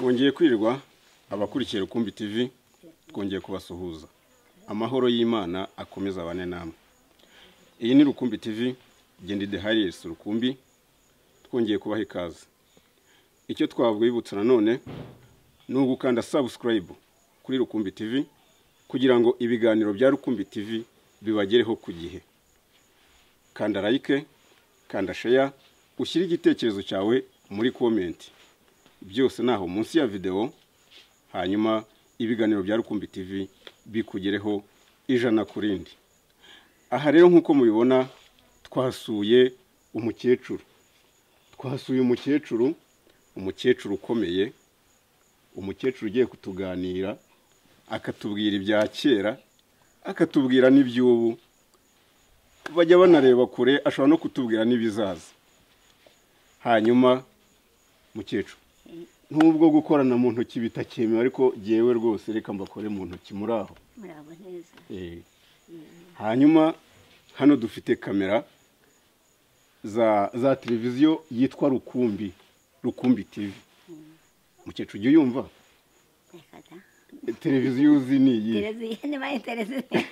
Mwongeye kwirirwa abakurikiye Rukumbi TV, twongeye kubasuhuza. Amahoro y'Imana akomeza abane namwe. Iyi ni Rukumbi TV, genda idehariye Rukumbi, twongeye kubaha ikaze. Icyo twabwibutsa nanone ni ugukanda subscribe kuri Rukumbi TV kugira ngo ibiganiro bya Rukumbi TV bibagereho ku gihe. Kanda like, kanda share, ushyire igitekerezo cyawe muri comment. Byose naho munsi ya video, hanyuma ibiganiro bya Rukumbi TV bikugereho 100 ku rindi. Aha rero nkuko mubibona twasuye umukecuru. Twasuye umukecuru, umukecuru ukomeye, umukecuru ugiye kutuganira, akatubwira ibya kera, akatubwira n'iby'ubu. Bajya banareba kure, ashobora no kutubwira n'ibizaza. Hanyuma mukecuru, nubwo gukorana mu ntoki bitakemewe, ariko jewe rwose reka mbakore mu ntoki. Muraho? Muraho neza. Hanyuma hano dufite kamera za televiziyo yitwa Rukumbi, Rukumbi TV. Mukecuru, ujya uyumva? Televiziyo uzi ni iyi? Televiziyo ni mayi televiziyo.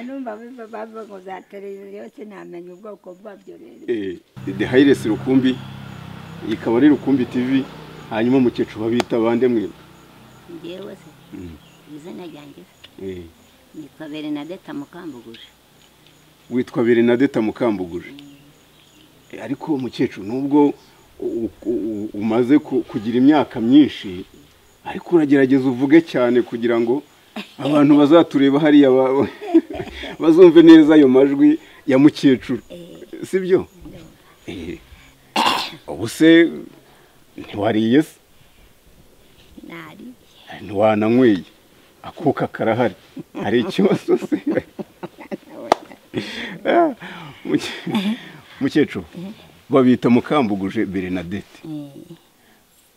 Numva bavuga ngo za televiziyo sinamenya ubwoko bwabyo rero. The Highest Rukumbi, ikaba ari Rukumbi TV. Hanyuma mukecuru babita bande mwe? Njyewe se izina ryanjye nitwa Bernadette Mukambuguje. Witwa Bernadette Mukambuguje. Ariko mukecuru, nubwo umaze kugira imyaka myinshi, ariko uragerageza uvuge cyane kugira ngo abantu bazatureba hariya bazumve neza ayo majwi ya mukecuru, sibyo? Ubu se ntiwariye se? Nariye. Ntiwananyweye? Akuka karahari, hari ikibazo se? Mukecuru, babita Mukambuguje Bernadette.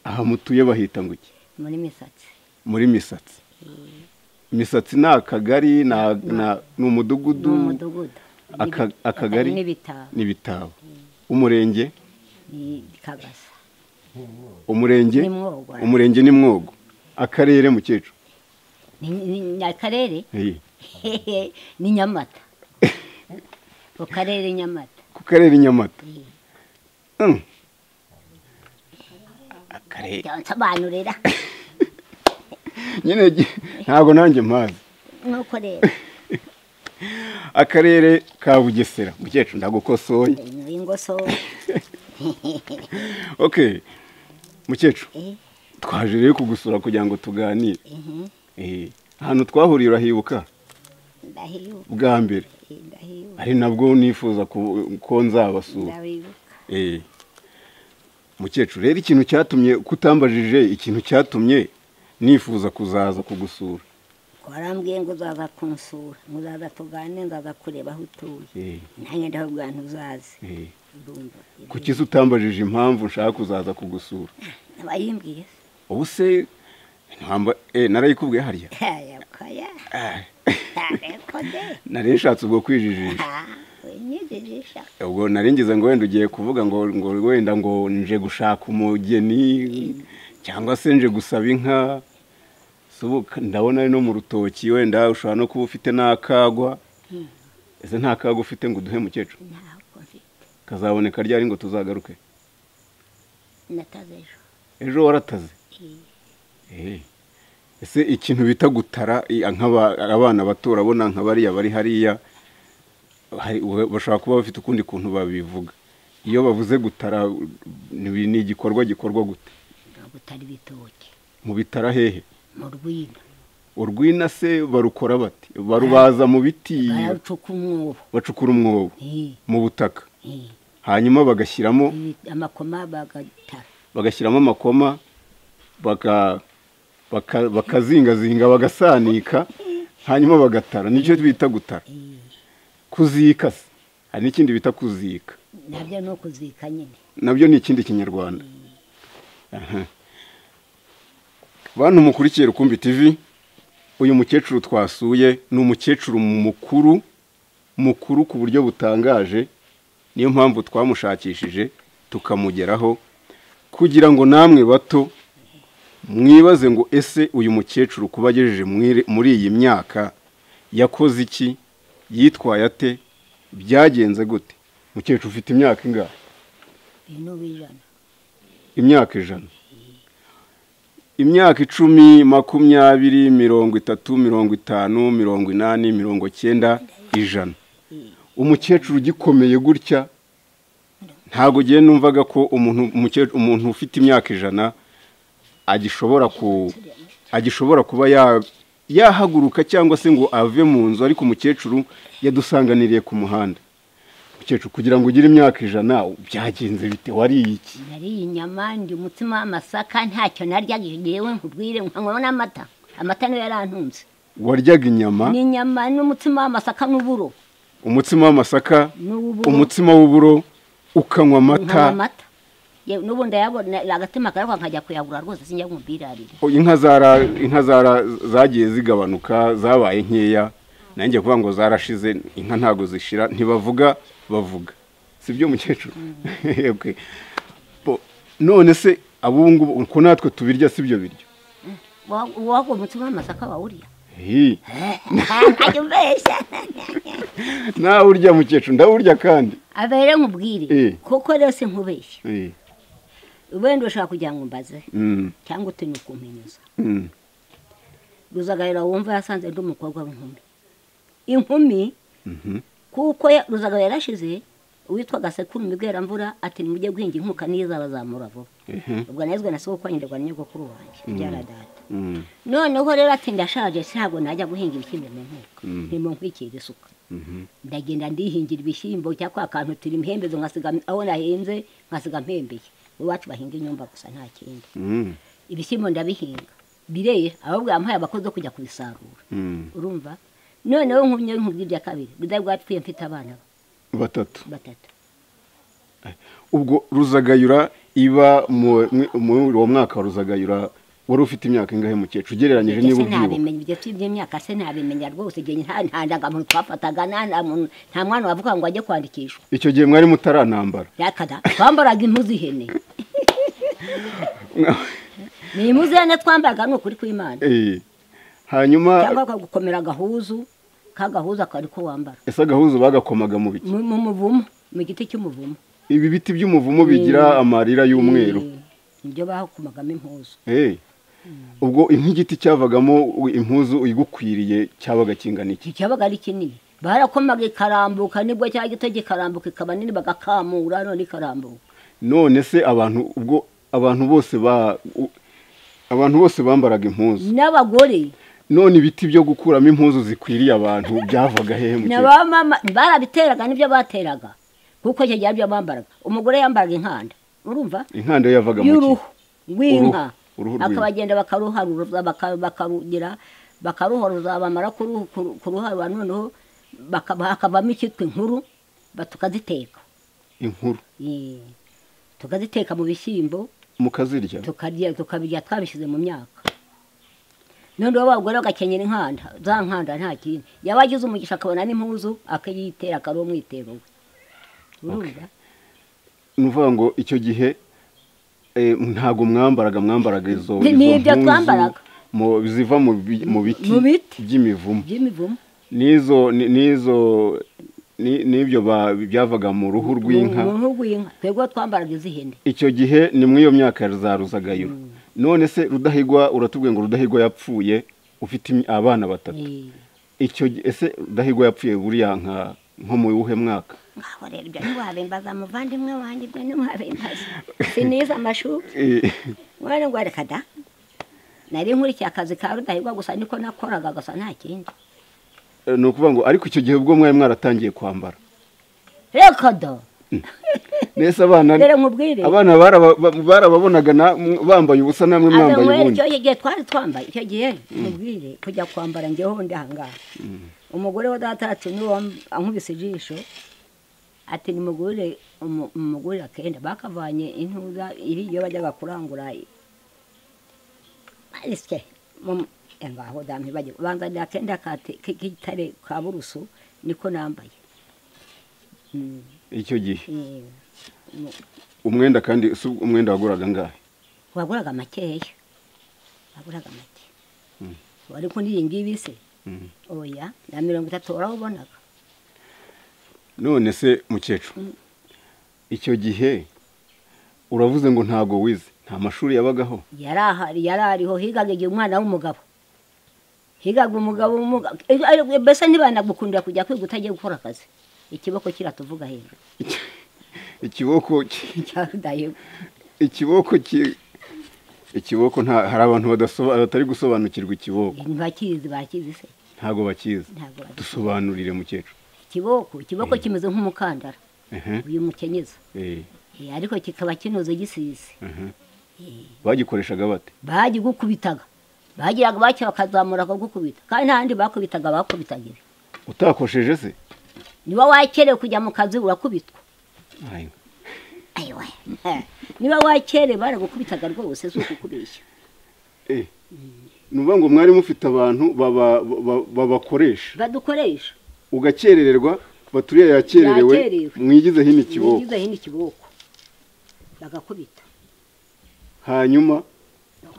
Aha mutuye bahita ngo iki? Muri Misatsi. Muri Misatsi. Misatsi ni akagari, ni umudugudu? Ni umudugudu. Akagari n'ibitabo. Umurenge? Ni Kagasa. Umurenge? Ni Mwogo. Umurenge ni Mwogo. Akarere mukecuru? Ni akarere? Ni Nyamata. Ku karere Nyamata. Ku karere Nyamata. Akarere. Nsobanurira. Nyine ntabwo nanjye mpazi. Nuko rero. Akarere ka Bugesera. Mukecuru, ndagukosoye. Ingosoye. Okay. Mukecuru, twaje rero kugusura kugira ngo tuganire. Ahantu twahuriye urahibuka? Ndahibuka. Bwa mbere. Ndahibuka. Ari nabwo nifuza ko nzabasura. Ndahibuka. Mukecuru, rero ikintu cyatumye kutambajije, ikintu cyatumye nifuza kuzaza kugusura. Warambwiye ngo uzaza kunsura, ngo uzaza tugane, nzaza kureba aho utuye. Nanjye ndababwira ntuzaze. Kuki se utambajije impamvu nshaka kuzaza kugusura? Nabayimbwiye. Ubu se narayikubwiye hariya? Nari nshatse ubwo kwijijisha. Ubwo naringize ngo wenda ugiye kuvuga ngo wenda ngo nje gushaka umugeni cyangwa se nje gusaba inka. Ndabona ari no mu rutoki, wenda ushobora no kuba ufite n'akagwa. Ese nta kagwa ufite ngo uduhe mukecuru? Ntabwo mfite. Kazaboneka ryari ngo tuzagaruke? Nataze ejo. Ejo warataze? Ese ikintu bita gutara, abana bato urabona nka bariya bari hariya, bashobora kuba bafite ukundi kuntu babivuga. Iyo bavuze gutara ni igikorwa gikorwa gute? Gutara ibitoki. Mu bitara hehe? Mu rwina. Urwina se barukora bati? Barubaza mu biti? Baracukura umwobo. Bacukura umwobo mu butaka. Hanyuma bagashyiramo amakoma, bagatara. Bagashyiramo amakoma, bakazingazinga, bagasanika, hanyuma bagatara. Nicyo bita gutara. Kuzika se hari n'ikindi bita kuzika. Nabyo no kuzika nyine. Nabyo ni ikindi kinyarwanda. Bantu mukurikiye Rukumbi TV, uyu mukecuru twasuye ni umukecuru mukuru mukuru ku buryo butangaje, niyo mpamvu twamushakishije tukamugeraho. Kugira ngo namwe bato mwibaze ngo ese uyu mukecuru kuba agejeje muri iyi myaka yakoze iki, yitwaye ate, byagenze gute? Mukecuru ufite imyaka ingahe? Imyaka 100. Imyaka 10, 20, 30, 50, 80, 90, 100. Umukecuru ugikomeye gutya, ntago giye numvaga ko umuntu ufite imyaka 100 agishobora kuba yahaguruka cyangwa se ngo ave mu nzu, ariko umukecuru yadusanganiriye ku muhanda. Mukecuru, kugira ngo ugire imyaka 100 byagenze bite? Wariye iki? Nariye inyama, ndi umutsima w'amasaka, ntacyo naryaga yewe nkubwire, nkanywa n'amata. Amata niyo yarantunze. Waryaga inyama? Ni inyama n'umutsima w'amasaka n'uburo. Umutsima w'amasaka, umutsima w'uburo, ukanywa amata. N'ubu ndayabona agatima karako nkajya kuyagura rwose, sinjya kumubirarira. Inka zara zagiye zigabanuka, zabaye nkeya. Nanjye kuvuga ngo zarashize, inka ntago zishira, ntibavuga bavuga. Sibyo mukecuru? Okay. None se abungu ko natwe tubirya sibyo biryo? Wago umutsima w'amasaka wawurya? Hi. Ajyumbesha. Na urya mukecuru, ndawurya kandi. Abere nkubwire koko rero se nkubeshye. Wenda ushaka kugira ngo mbaze cyangwa utinye kumpinyuza. Ruzagayura wumva yasanze ndi umukobwa w'inkumi. Inkumi kuko Ruzagayura yarashize, uwitwaga Sekuru Migweramvura ati nimujye guhinga inkuka niza bazamura vuba. Ubwo nezwe na soko kwanyirwa na nyogokuru wanjye byara data. Noneho rero ati ndashaje ntabwo najya guhinga ibishyimbo mu nkuka. Ndimo nkwikira isuka. Ndagenda ndihingira ibishyimbo cyakwa akantu turi impembezo nkasiga aho nahinze, nkasiga mpembeye. Iwacu bahinga inyumba gusa nta kindi. Ibishyimbo ndabihinga bireye, ahubwo yampaye abakozi kujya kubisarura. Urumva? Noneho nkumye nkubwirya kabiri, Rudahigwa yapfuye mfite abana batatu. Batatu. Ubwo Ruzagayura iba muri uwo mwaka wa Ruzagayura wari ufite imyaka ingahe mukecuru ugereranyije niba ubyibuka? Nabimenya ibyo by'imyaka se nabimenya rwose, igihe nta ndangamuntu twafataga, nta mwana wavuga ngo ajye kwandikishwa. Icyo gihe mwari mutaranambara? Yakada, twambaraga impu z'ihene. Ni impu z'ihene twambaraga, ni ukuri kw'Imana. Hanyuma cyangwa bakagukomera agahuzu, kagahuza kari ko wambara. Ese agahuzu bagakomaga mu biki? Mu muvumo, mu giti cy'umuvumo. Ibi biti by'umuvumo bigira amarira y'umweru. Nibyo bakomagamo impuzu. Ubwo nk'igiti cyavagamo impuzu igukwiriye cyabaga kingana iki? Cyabaga ari kinini. Barakomaga ikarambuka, nibwo cya gito gikarambuka ikaba nini, bagakamura none ikarambuka. None se abantu ubwo abantu bose bambaraga impuzu n'abagore. None ibiti byo gukuramo impuzu zikwiriye abantu byavaga hehe mukecuru? Naba mama barabiteraga, nibyo bateraga. Kuko cyo gihe byo bambaraga. Umugore yambaraga inkanda. Urumva? Inkanda yavaga mu ki? Rw'inka. Akabagenda bakaruharuza, bakarugira, bakaruhoruza, bamara kuruharura noneho hakavamo icyitwa inkuru, tukaziteka. Inkuru? Tukaziteka mu bishyimbo. Mukazirya? Tukarya, tukabirya twabishyize mu myaka. Noneho abagore bagakenyera inkanda, za nkanda nta kindi. Yaba agize umugisha akabona n'impuzu akayitera, akaba umwitero we. Urumva? Ni ukuvuga ngo icyo gihe ntago mwambaraga izo nibyo twambaraga ziva mu biti by'imivumo. By'imivumo. Nizo n'ibyo byavaga mu ruhu rw'inka. Mu ruhu rw'inka. Twebwe twambaraga iz'ihene. Icyo gihe ni muri iyo myaka ya Ruzagayura. None se Rudahigwa, uratubwiye ngo Rudahigwa yapfuye ufite abana batatu. Icyo ese Rudahigwa yapfuye buriya nko mu wuhe mwaka? Ngaho rero ibyo ntiwabimbaza muvandimwe wanjye, ibyo ntiwabimbaza. Sinize amashuri. Mwana ngo reka da. Nari nkurikiye akazi ka Rudahigwa gusa, niko nakoraga gusa nta kindi. Ni ukuvuga ngo ariko icyo gihe ubwo mwari mwaratangiye kwambara. Reka da. Nese abana abana barababonaga bambaye ubusa namwe mwambaye ubundi. Icyo gihe twari twambaye, icyo gihe mubwire kujya kwambara ngeho ndi ahangaha. Umugore wa data ati niwo ankubise ijisho ati nimugure umugore akenda bakavanye intuza iri iyo bajyaga kurangura arisike ngaho dampi baje banza akenda kate k'igitare ka burusu niko nambaye. Icyo gihe Umwenda kandi umwenda waguraga angahe? Waguraga makeya, waguraga make. Ariko n'iyi ngibi se oya, na 30 warawubonaga. None se mukecuru, icyo gihe uravuze ngo ntago wize, nta mashuri yabagaho? Yarahari, yarariho, higaga igihe umwana w'umugabo, higaga umugabo, mbese ntibanagukundira kujya kwiga utagiye gukora akazi. Ikiboko kiratuvuga hejuru. Ikiboko cyarudaye. Ikiboko ikiboko nta, hari abantu batari gusobanukirwa ikiboko. Ntibakizi, bakizi se? Ntago bakizi. Dusobanurire mukecuru. Ikiboko kimeze nk'umukandara. Uyu mukenyeza. Ariko kikaba kinoze gisize. Bagikoreshaga bate? Bagigukubitaga. Bagiraga bake bakazamura bakagukubita. Kandi nta handi bakubitaga, bakubitaga ibi. Utakosheje se? Niba wakerewe kujya mu kazi urakubitwa. Ayiwe. Niba wakerewe baragukubitaga rwose, si ukukubeshya. Nuvuga ngo mwari mufite abantu babakoresha. Badukoresha. Ugakerererwa, baturiye yakererewe, mwigize hino ikiboko. Mwigize hino ikiboko. Bagakubita. Hanyuma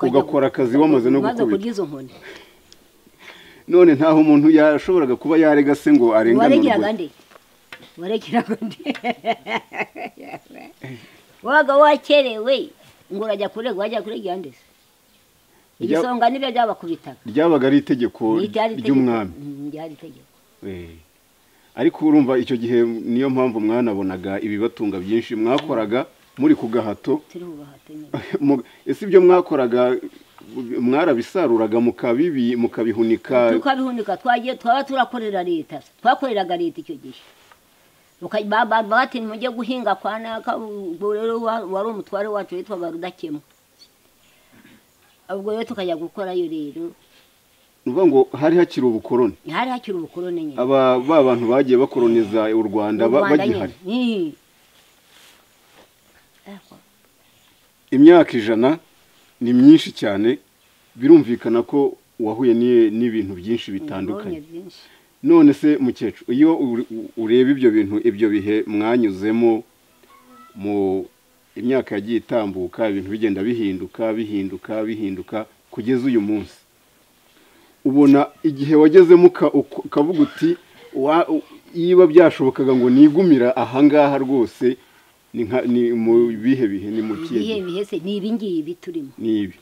ugakora akazi wamaze no gukubita. None ntaho umuntu yashoboraga kuba yarega se ngo arenganurwe? Waregeraga nde? Waga wakerewe ngo urajya kurega, wajya kuregera nde se? Ibisonga nibyo byabakubitaga. Ryabaga ari itegeko ry'umwami. Ryari itegeko. Ariko urumva icyo gihe niyo mpamvu mwanabonaga ibibatunga byinshi, mwakoraga muri ku gahato. Ese ibyo mwakoraga mwarabisaruraga mukabibi mukabihunika? Tukabihunika, twagiye twaba turakorera leta, twakoreraga leta icyo gihe. Bati mujye guhinga kwa naka, ubwo rero wari umutware wacu witwaga Rudakemwa. Ubwo rero tukajya gukorayo rero. Nuvuga ngo hari hakiri ubukoroni. Hari hakiri ubukoroni nyine. Aba ba bantu bagiye bakoroniza u Rwanda bagihari. Imyaka 100 ni myinshi cyane, birumvikana ko wahuye n'ibintu byinshi bitandukanye. None se mukecuru, iyo ureba ibyo bintu, ibyo bihe mwanyuzemo mu imyaka yagiye itambuka, ibintu bigenda bihinduka bihinduka bihinduka kugeza uyu munsi, ubona igihe wagezemo ukavuga uti niba byashobokaga ngo nigumira ahangaha rwose, ni mu bihe bihe, ni mu kihe bihe se? Ni ibi ngibi turimo. Ni ibi.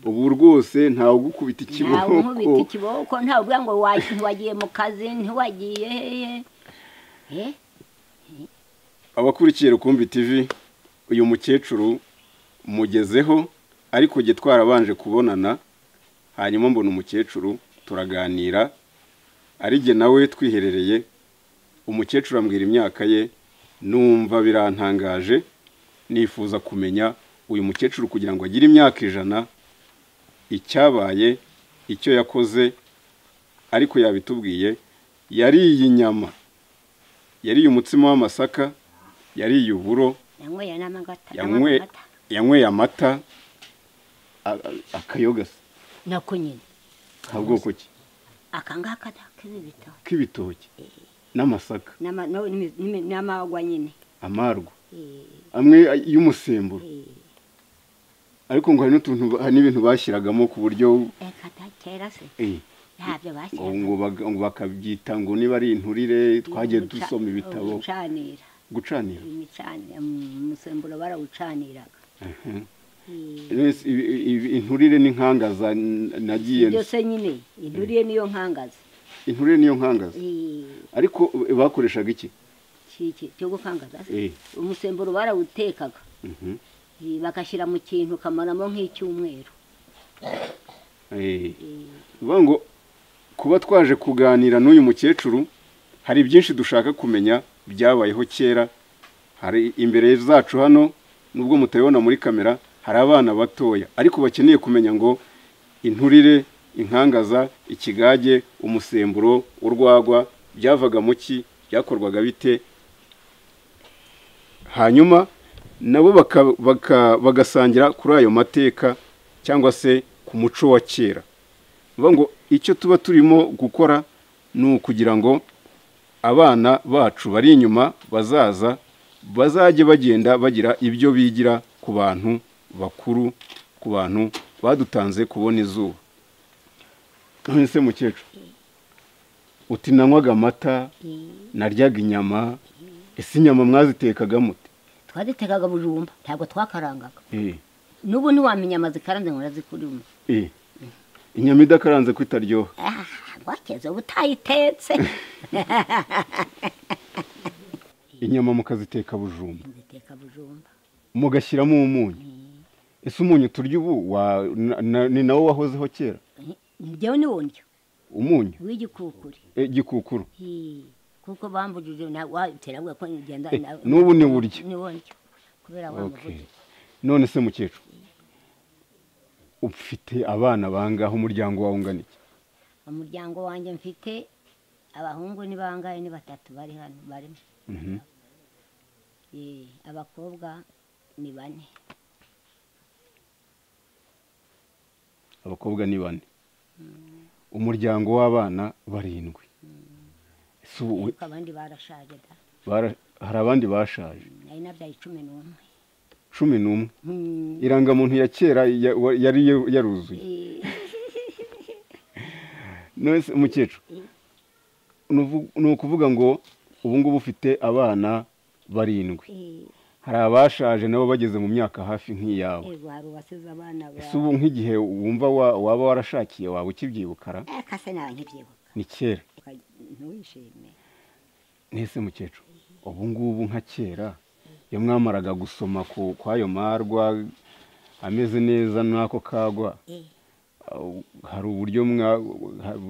Ubu rwose ntawe ugukubita ikiboko. Ntawe unkubita ikiboko, ntawe uvuga ngo ntiwagiye mu kazi, ntiwagiye hehe. Abakurikiye Rukumbi TV, uyu mukecuru mugezeho, ariko jye twarabanje kubonana, hanyuma mbona umukecuru turaganira, ari jye nawe twiherereye, umukecuru ambwira imyaka ye, numva birantangaje, nifuza kumenya uyu mukecuru kugira ngo agire imyaka 100 icyabaye, icyo yakoze, ariko yabitubwiye. Yariye inyama, yariye umutsima w'amasaka, yariye uburo, yanyweye amata, akayoga se nako nyine. Nta ki? Akangaka k'ibitoki n'amasaka n'amagwa nyine, amarwa amwe y'umusemburo. Ariko ngo hari n'utuntu, hari n'ibintu bashyiragamo ku buryo ngo bakabyita ngo niba ari inturire, twagiye dusoma ibitabo. Gucanira. Umusemburo barawucaniraga. Inturire n'inkangaza nagiye byose nyine, inturire niyo nkangaza. Inturire niyo nkangaza. Ariko bakoreshaga iki? Cyo gukangaza. Umusemburo barawutekaga. Bakashyira mu kintu kamaramo nk'icyumweru. Uvuga ngo kuba twaje kuganira n'uyu mukecuru, hari byinshi dushaka kumenya byabayeho kera. Hari imbere zacu hano, nubwo mutabibona muri kamera, hari abana batoya ariko bakeneye kumenya ngo inturire, inkangaza, ikigage, umusemburo, urwagwa byavaga mu ki, byakorwaga bite, hanyuma nabo bagasangira kuri ayo mateka cyangwa se ku muco wa kera. Uvuga ngo icyo tuba turimo gukora ni ukugira ngo abana bacu bari inyuma bazaza Bazajye bagenda bagira ibyo bigira ku bantu bakuru, ku bantu badutanze kubona izuba. None se mukecuru, uti nanywaga amata, naryaga inyama, ese inyama mwazitekaga mute? Twazitekaga bujumba, ntabwo twakarangaga. N'ubu ntiwamenya inyama zikaranze ngo urazikurimo. Inyama idakaranze ko itaryoha. Wakeze uba utayitetse. Inyama mukaziteka bujumba. Nziteka bujumba. Mugashyiramo umunyu. Ese umunyu turya ubu ni nawo wahozeho kera? Njyewe ni wo ndya. Umunyu? W'igikukuru. Igikukuru. Kuko bambujije wateraga ko ngenda. N'ubu ni burya. Ni wo ndya. Kubera wa muvuge. None se mukecuru, ufite abana bangahe? Umuryango wawe ungana iki? Umuryango wanjye mfite abahungu ni bangahe? Ni batatu bari hano barimo. Abakobwa ni 4. Abakobwa ni 4. Umuryango w'abana 7. Abandi barashaje da. Hari abandi bashaje. Nari nabyaye 11. 11. Irangamuntu ya kera yari yaruzuye. None se mukecuru, ni ukuvuga ngo ubu ngubu ufite abana 7. Hari abashaje nabo bageze mu myaka hafi nk'iyawe. Ese ubu nk'igihe wumva waba warashakiye waba ukibyibukara? Kase nawe nkibyibuka. Ni kera. Ntuwishime. Nese mukecuru, ubu ngubu nka kera iyo mwamaraga gusoma kwayo marwa ameze neza n'ako kagwa, hari uburyo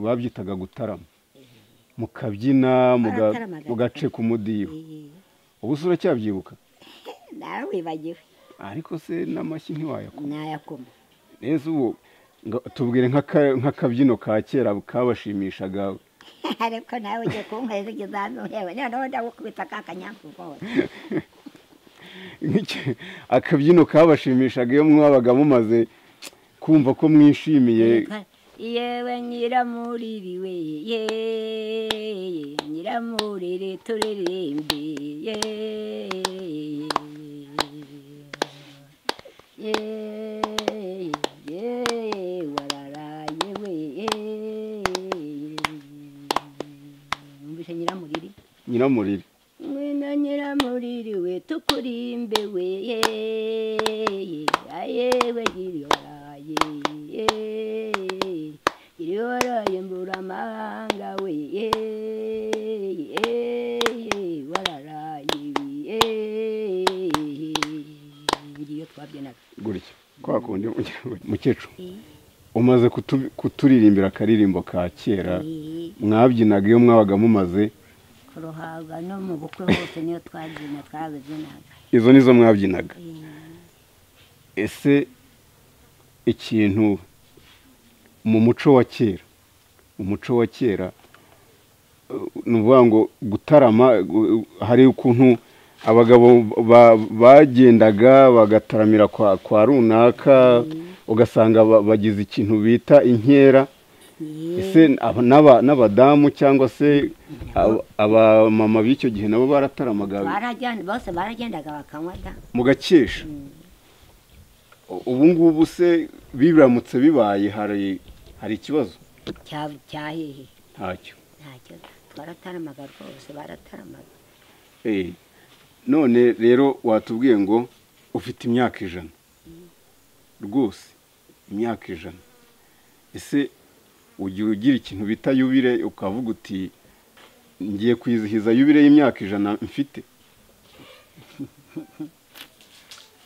babyitaga gutarama, mukabyina mugace ku mudiho. Ubu se uracyabyibuka? Narawibagiwe. Ariko se n'amashyi ntiwayakoma? Nayakoma. Neza ubu tubwire nk'akabyino ka kera kabashimishaga. Ariko nawe ugiye kunkorera ikizamini, noneho ndagukubita ka kanyamfuko. Akabyino kabashimishaga iyo mwabaga mumaze kumva ko mwishimiye. Yewe nyiramuriri we, ye nyiramuriri turirimbe, ye ye ye wararaye we. Numvise nyiramuriri. Nyiramuriri. Mwina nyiramuriri we tukurimbe we, ye ayewe giriwaraye, ye giriwaraye mburamahanga we, ye wararaye we. Ngiyo twabyinaga gutya kwa kundi. Mukecuru, umaze kuturirimbira akaririmbo ka kera mwabyinaga iyo mwabaga mumaze kuruhaga no mu bukwe hose, niyo twabyina twabyinaga. Izo nizo mwabyinaga. Ese ikintu mu muco wa kera, umuco wa kera ni ukuvuga ngo gutarama, hari ukuntu abagabo bagendaga bagataramira kwa runaka, ugasanga bagize ikintu bita inkera. Ese n'abadamu cyangwa se abamama b'icyo gihe nabo barataramaga? Bose baragendaga bakanywa da, mugakesha. Ubu ngubu se biramutse bibaye hari ikibazo? Cyahehe? Ntacyo. Ntacyo, twarataramaga rwose, barataramaga. None rero watubwiye ngo ufite imyaka 100. Rwose imyaka 100. Ese ujya ugira ikintu bita yubire ukavuga uti ngiye kwizihiza yubire y'imyaka 100 mfite?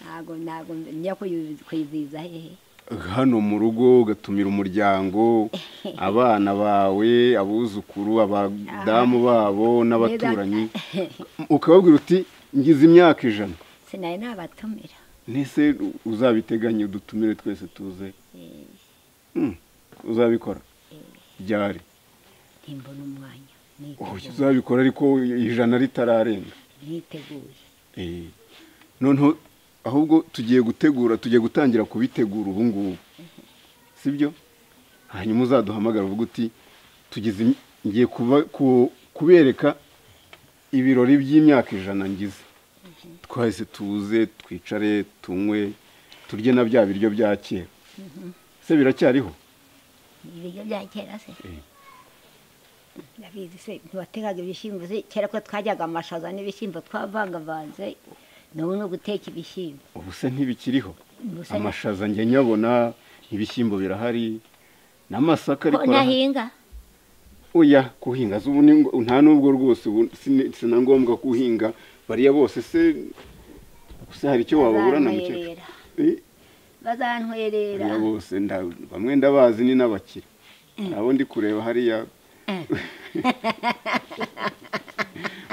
Ntabwo njya kwizihiza hehe? Hano mu rugo ugatumira umuryango, abana bawe, abuzukuru, abadamu babo n'abaturanyi, ukababwira uti ngize imyaka 100. Sinari nabatumira. Nese uzabiteganye udutumire twese tuze? Uzabikora ryari? Ntimbona umwanya. Uzabikora ariko 100 ritararenga. Niteguye. Noneho ahubwo tugiye gutegura, tugiye gutangira kubitegura ubu ngubu, sibyo? Hanyuma uzaduhamagara uvuga uti tugeze, ngiye kubereka ibirori by'imyaka 100 ngize. Twahise tuze twicare tunywe turye na bya biryo bya kera. Se biracyariho? Ibiryo bya kera se? Ndabizi se ntibatekaga ibishyimbo se kera ko twajyaga amashaza n'ibishyimbo twavangavanze n'ubu ni uguteka ibishyimbo. Ubu se ntibikiriho? Amashaza njye nyabona, ibishyimbo birahari n'amasaka ariko nahinga. Oya kuhinga zubu nta nubwo rwose sina ngombwa kuhinga bariya bose se hari icyo wababura na mukecuru. Bazantwerera. Bariya bose bamwe ndabazi ni n'abakire. Abo ndi kureba hariya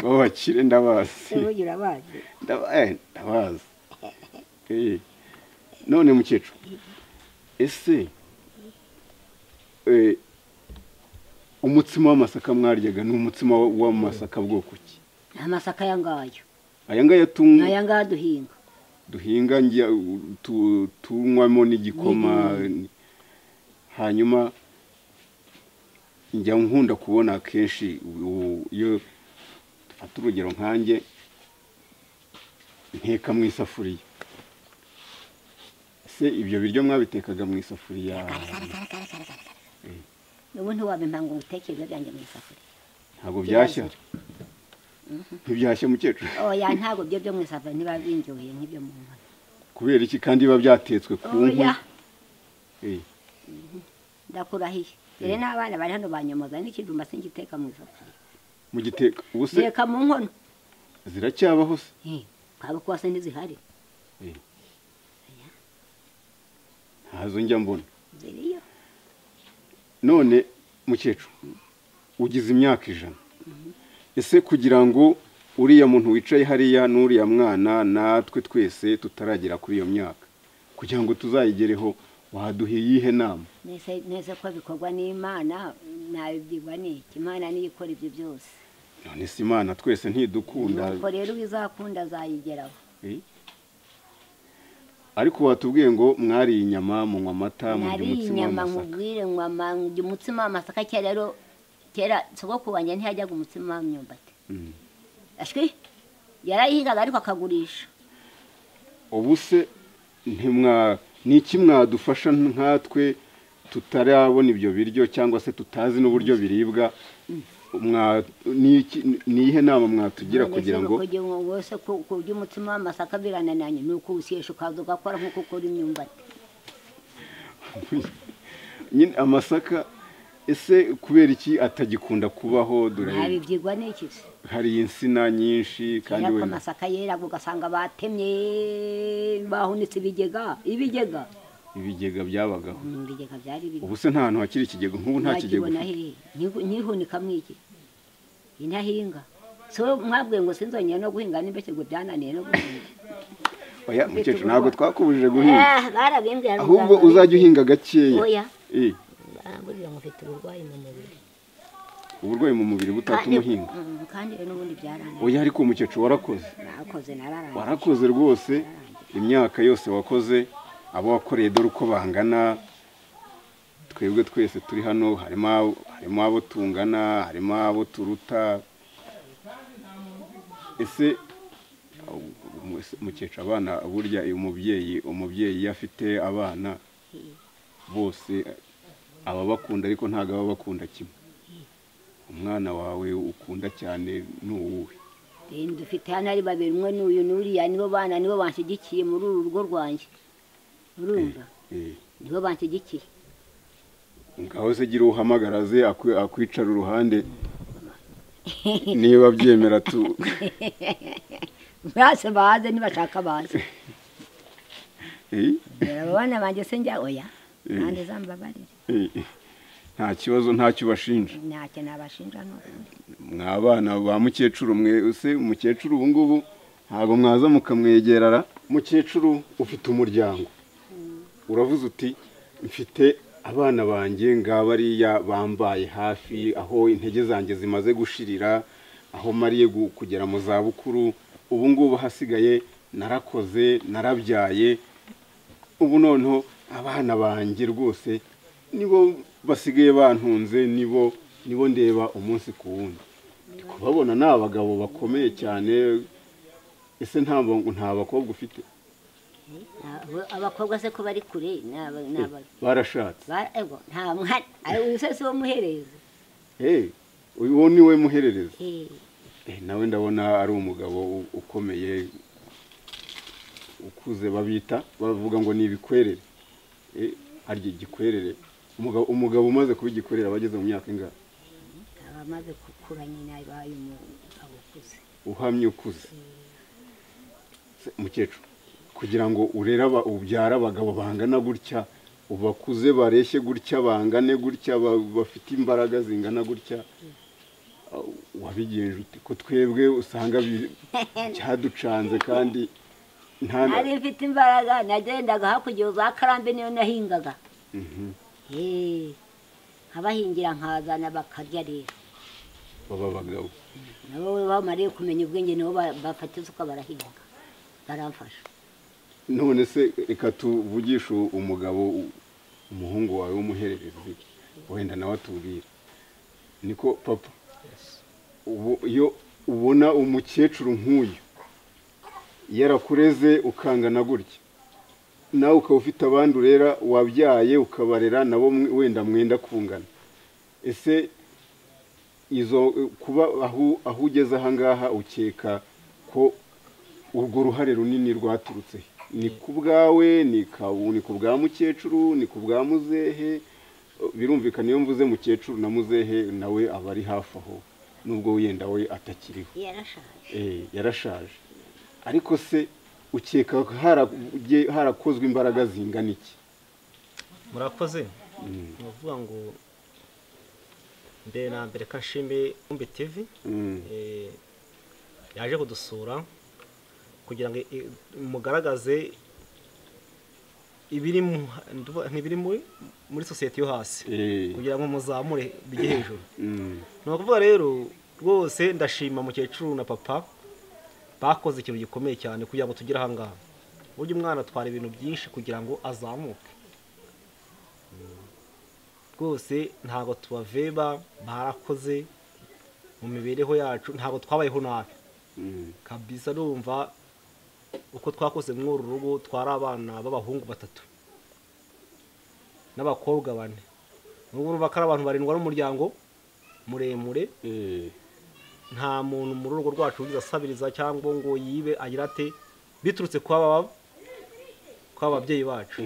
babakire ndabazi. Ndabazi. None mukecuru ese umutsima w'amasaka mwaryaga ni umutsima w'amasaka bwoko ki? Amasaka aya ngayo. Aya ngaya tunywa? Aya ngaya duhinga. Duhinga tunywamo n'igikoma. Hanyuma njya nkunda kubona kenshi iyo dufata urugero nkanjye nteka mu isafuriya. Se ibyo biryo mwabitekaga mu isafuriya? Ubu ntiwabimpa ngo uteke ibyo byanjye mu isafuriya. Ntabwo byashya? Ntibyashya mukecuru? Oya ntabwo byo byo mu isafuriya ntiba binjoye nk'ibyo mu nkono. Kubera iki kandi biba byatetswe ku nkwi? Oya. Ndakurahiye. Rero n'abana bari hano banyomoza n'ikijumba singiteka mu isafuriya. Mu giteka ubu se? Nteka mu nkono. Ziracyabaho se? Kwaba kuba se ntizihari. Ntazo njya mbona. Ziriyo. None mukecuru ugize imyaka 100. Ese kugira ngo uriya muntu wicaye hariya n'uriya mwana natwe twese tutaragera kuri iyo myaka kugira ngo tuzayigereho waduha iyihe nama? Nese ko bikorwa n'Imana nabibyigwa n'iki? Imana niyo ikora ibyo byose. None se Imana twese ntidukunda? Nuko rero izakunda azayigeraho. Ariko watubwiye ngo mwari inyama munywa amata murya umutsima w'amasaka. Nkubwire ndya umutsima w'amasaka kera rero kera sogokuru wanjye ntiyajyaga umutsima w'imyumbati. Ashwi yarayihingaga ariko akagurisha. Ubu se niki mwadufasha nkatwe tutarabona ibyo biryo cyangwa se tutazi n'uburyo biribwa, nihe nama mwatugira kugira ngo wese kurya umutsima w'amasaka biranananye ni uko usiyesha ukaza ugakora nk'uko ukora imyumbati. Nyine amasaka ese kubera iki atagikunda kubaho? Dore ntabibyigwa n'iki se? Hari insina nyinshi kandi wenda amasaka yera ugasanga batemye bahunitse ibigega. Ibigega byabagaho. Ibigega byari biri. Ubu se nta hantu hakiri ikigega nk'ubu nta kigega. Nyihunika mwiki. Intahinga. So mwabwiye ngo sinzongera no guhinga n'imbeke ngo byananiye no guhinga. Oya mukecuru ntabwo twakubujije guhinga. Barabimbwiye ahubwo uzajya uhinga gakeya. Oya. Barambwira ngo mfite uburwayi mu mubiri. Uburwayi mu mubiri butatuma uhinga. Kandi n'ubundi byarananiye. Oya ariko mukecuru warakoze. Narakoze nararangiye. Warakoze rwose imyaka yose wakoze abo wakoreye dore uko bangana. Twebwe twese turi hano harimo abo tungana, harimo abo turuta. Ese mukecuru abana burya umubyeyi afite abana bose ababakunda ariko ntago ababakunda kimwe. Umwana wawe ukunda cyane ni uwuhe? Dufite hano ari babiri, umwe n'uyu n'uriya, nibo bana nibo banshyigikiye muri uru rugo rwanjye. Urumva? Nibo banshyigikiye. Ngaho se gira uhamagara ze akwicara uruhande niba byemera tu. Base baze nibashaka baze. Abana banjye se njya oya. Kandi zambabarire. Nta kibazo ntacyo bashinja. Ntacyo nabashinja no. Mwabana ba mukecuru mwe use mukecuru ubu ngubu ntago mwaza mukamwegerara. Mukecuru ufite umuryango. Uravuze uti mfite abana banjye ngabariya bambaye hafi aho intege zanjye zimaze gushirira, aho mariye kugera mu za bukuru, ubu ngubu hasigaye narakoze narabyaye, ubu noneho abana banjye rwose nibo basigaye bantunze, nibo ndeba umunsi ku wundi. Kubabona ni abagabo bakomeye cyane, Ese nta bakobwa ufite? Abakobwa se ko bari kure barashatse. Nta mwana uyu se si wo muhererezi. Uyu ni we muhererezi. Nawe ndabona ari umugabo ukomeye ukuze, babita bavuga ngo ni ibikwerere. Harya igikwerere, umugabo umaze kuba igikwerere aba ageze mu myaka ingahe? Abamaze gukura nyine abaye umugabo ukuze, uhamye ukuze. Mukecuru, kugira ngo urere ubyara abagabo bangana gutya, ubakuze bareshye gutya, bangane gutya, bafite imbaraga zingana gutya, wabigenje ute? Ko twebwe usanga cyaducanze kandi nari mfite imbaraga. Nagendaga hakurya za Karambe niyo nahingaga, nkabahingira nkazana bakarya. Rero baba abagabo nabo bamariye kumenya ubwenge, nibo bafata isuka barahinga, baramfasha. None se reka tuvugishe umugabo, umuhungu wawe w'umuhererezi, wenda nawe atubwira. Niko papa, iyo ubona umukecuru nk'uyu yarakureze ukangana gutya, nawe ukaba ufite abandi urera wabyaye ukabarera nabo wenda mwenda kungana, ese izo kuba aho ugeze aha ngaha ukeka ko urwo ruhare runini rwaturutse ni ku bwawe, ni ku bwa mukecuru, ni ku bwa muzehe? Birumvikana iyo mvuze mukecuru na muzehe nawe aba ari hafi aho, nubwo wenda we atakiriho, yarashaje. Ariko se ukeka harakozwe imbaraga zingana iki? Murakoze. Ni ukuvuga ngo mbere na mbere kashimbe Rukumbi TV yaje kudusura kugira ngo mugaragaze ibiri ntibiri muri sosiyete yo hasi, kugira ngo muzamure bijye hejuru. Ni ukuvuga rero rwose ndashima mukecuru na papa bakoze ikintu gikomeye cyane kugira ngo tugere aha ngaha. Burya umwana atwara ibintu byinshi kugira ngo azamuke. Rwose ntabwo tubaveba, barakoze mu mibereho yacu, ntabwo twabayeho nabi kabisa. Numva uko twakoze muri uru rugo, twari abana b'abahungu 3 n'abakobwa 4. N'ubu urumva ko ari abantu barindwa n'umuryango muremure. Nta muntu muri urugo rwacu wigeze asabiriza cyangwa ngo yibe agira ate, biturutse kwa ababyeyi bacu.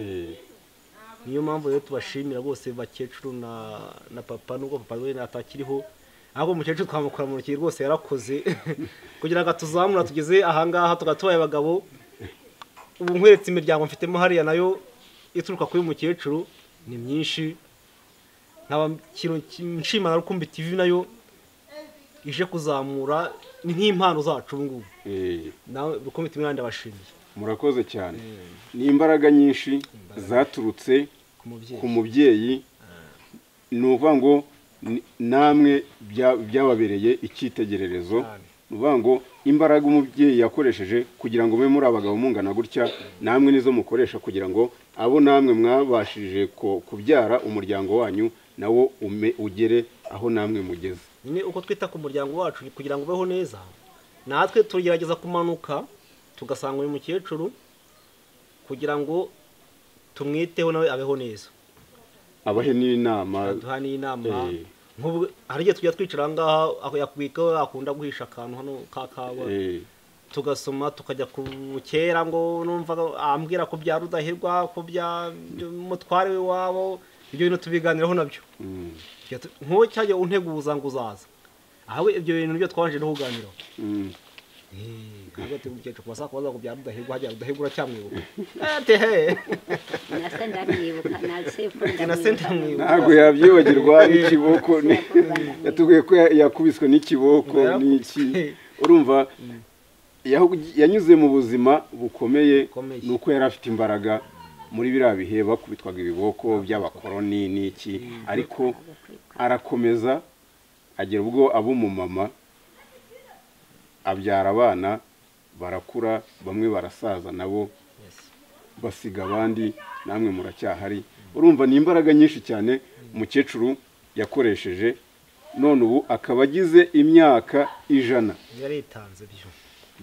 Niyo mpamvu rero tubashimira rwose bakecuru na papa, nubwo papa we atakiriho, ahubwo umukecuru twamukora mu ntoki rwose yarakoze kugira ngo atuzamura tugeze aha ngaha, tukaba tubaye abagabo. Ubu nkweretse imiryango mfitemo hariya nayo ituruka kuri mukecuru ni myinshi. Nkaba nshima na Rukumbi TV nayo ije kuzamura, ni nk'impano zacu ubu ngubu. Nawe Rukumbi TV ndabashimiye. Murakoze cyane. Ni imbaraga nyinshi zaturutse ku mubyeyi. Ni ukuvuga ngo namwe byababereye icyitegererezo. Ni ukuvuga ngo imbaraga umubyeyi yakoresheje kugira ngo mube muri abagabo mungana gutya, namwe nizo mukoresha kugira ngo abo namwe mwabashije kubyara umuryango wanyu nawo ugere aho namwe mugeze. Nyine uko twita ku muryango wacu kugira ngo ubeho neza, natwe tugerageza kumanuka tugasanga uyu mukecuru kugira ngo tumwiteho nawe abeho neza, abahe n'inama, aduha n'inama. Nk'ubu hari igihe tujya twicara ngaha, yakubika akunda guhisha akantu hano ka kawa, tugasoma tukajya ku kera, ngo numva ambwira ko bya Rudahigwa, ko bya mutware we wabo, ibyo bintu tubiganiraho nabyo. Nk'uwo cyajya unteguza ngo uzaza, aho ibyo bintu nibyo twabanje no kuganiraho. Hagati y'umukecuru kubasa kubaza ko bya Rudahigwa, hajya Rudahigwa uracyamwibuka? Ate he na se ndamwibuka, ntabwo yabyibagirwa. N'ikiboko yatubwiye ko yakubiswe n'ikiboko n'iki. Urumva yanyuze mu buzima bukomeye, nuko yari afite imbaraga muri biriya bihe bakubitwaga ibiboko by'abakoroni n'iki, ariko arakomeza agera ubwo aba umumama, abyara abana barakura, bamwe barasaza nabo basiga abandi, namwe muracyahari. Urumva ni imbaraga nyinshi cyane umukecuru yakoresheje, none ubu akaba agize imyaka 100. Yaritanze byo.